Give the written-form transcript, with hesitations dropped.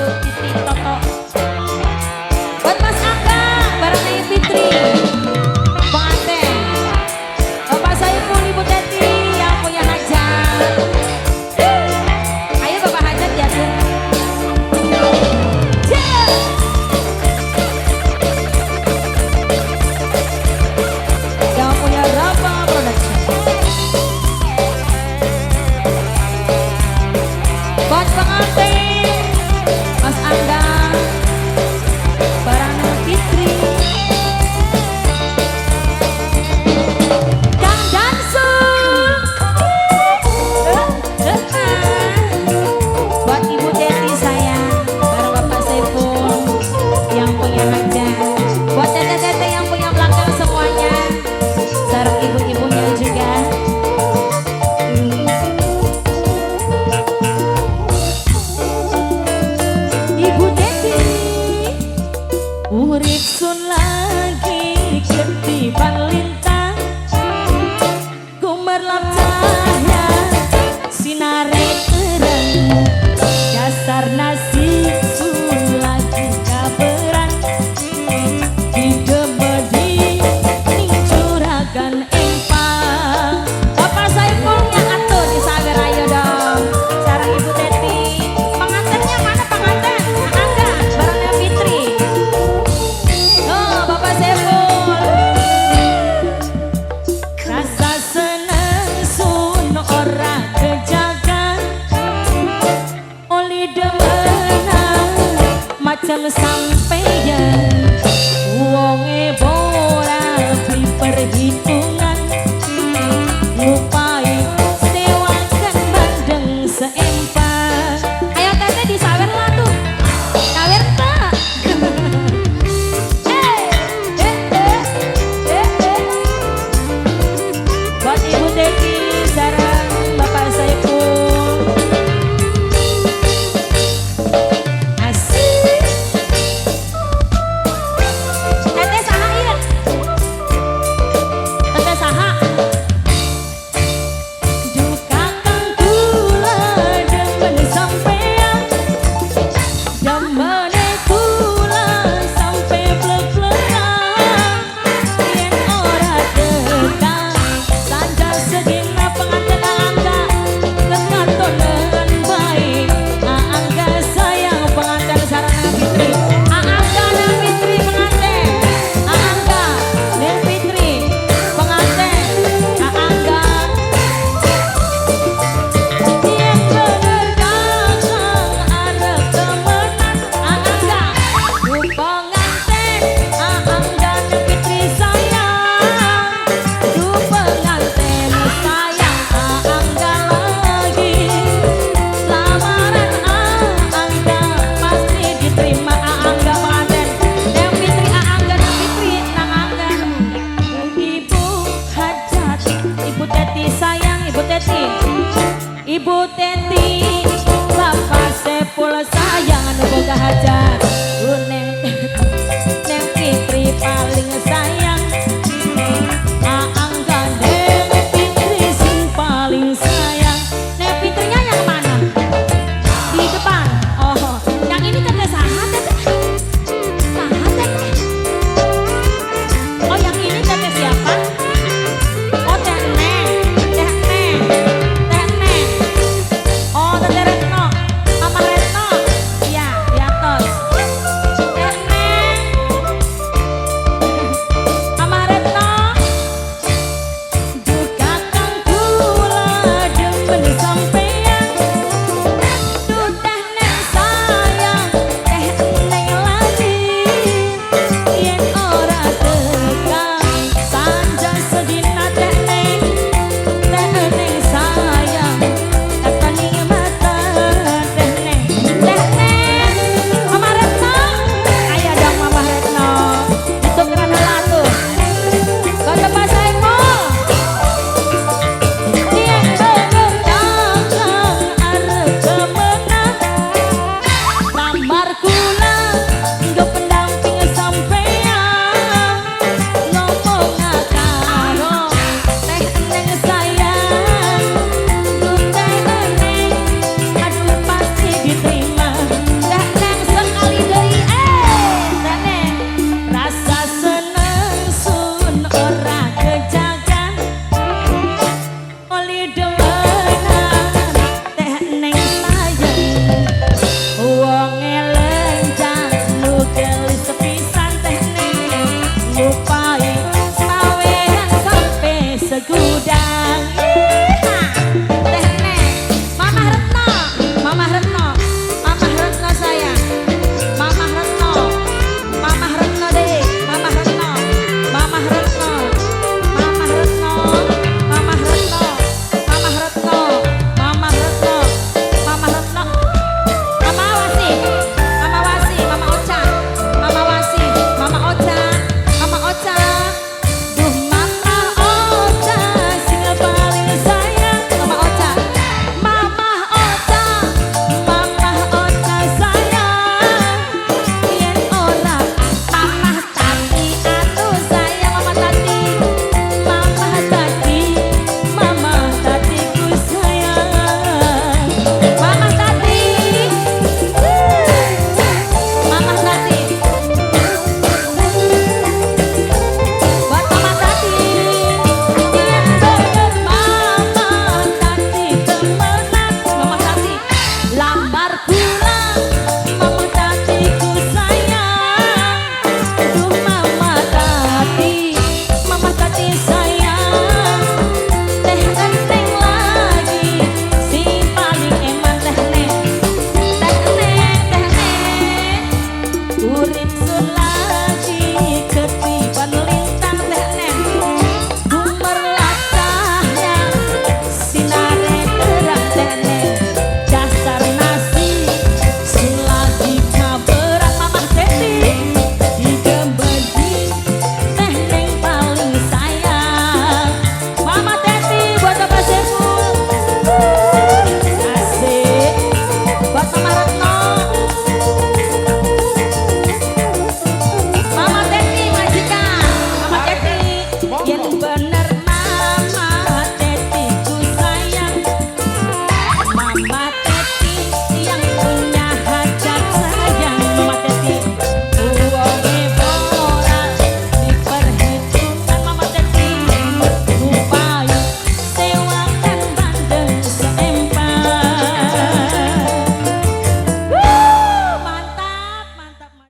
Ibu Titi Toto. Buat Mas Angga bareng Neng Fitri. Pengantin. Bapak Saiful, Ibu Teti yang punya hajat. Ayo Bapak hajat ya tuh. Yang punya Rafa Production. Buat pengantin Mas Angga bareng Fitri. Kang Dansul. Buat Ibu Teti sayang bareng Bapak Saiful yang punya hajat. Buat teteh-teteh yang punya belakang semuanya, sareng ibu-ibunya juga. Ibu Teti urip sun lagi ketiban lintang, gumerlap cahya sinare terang, dasar nasib sun lagi kaberan, didemedi ning juragan empang. Bapak Saiful yang atur di sawer ayo dong. Sareng Ibu Teti. Pengantinnya mana pengantin? Angga bareng Fitri. Oh, Bapak Saiful. Rasa seneng sun ora kejaga, oli demenan macam sampeyan, wonge ora diperhitungan, ngupai sewakan bandeng seempat. Ayo teteh disawer lah tuh, sawer tak? Eh, eh, eh, eh, eh. Buat Ibu Teti sareng Bapak Saiful. Asik. Teteh saha ieu? Teteh saha? Duh kakang kula demen sampean, demene kula sampe blek-blekan, yen ora tekan sandal segina pengantin Angga kekatonan baik. Angga sayang pengantin sarana Fitri. Angga dan Fitri pengantin. Angga dan Fitri pengantin. Angga yen bener kakang arep temenan. Angga duh pengantin. Angga dan Fitri sayang, duh pengantin sayang. Angga lagi lamaran Angga pasti diterima. Angga pengantin Neng Fitri. Angga dan Fitri nang Angga. Ibu hajat, Ibu Teti sayang, Ibu Teti, Ibu Teti, Bapak Saiful sayang anu boga hajat. Neng Neng Fitri paling sayang.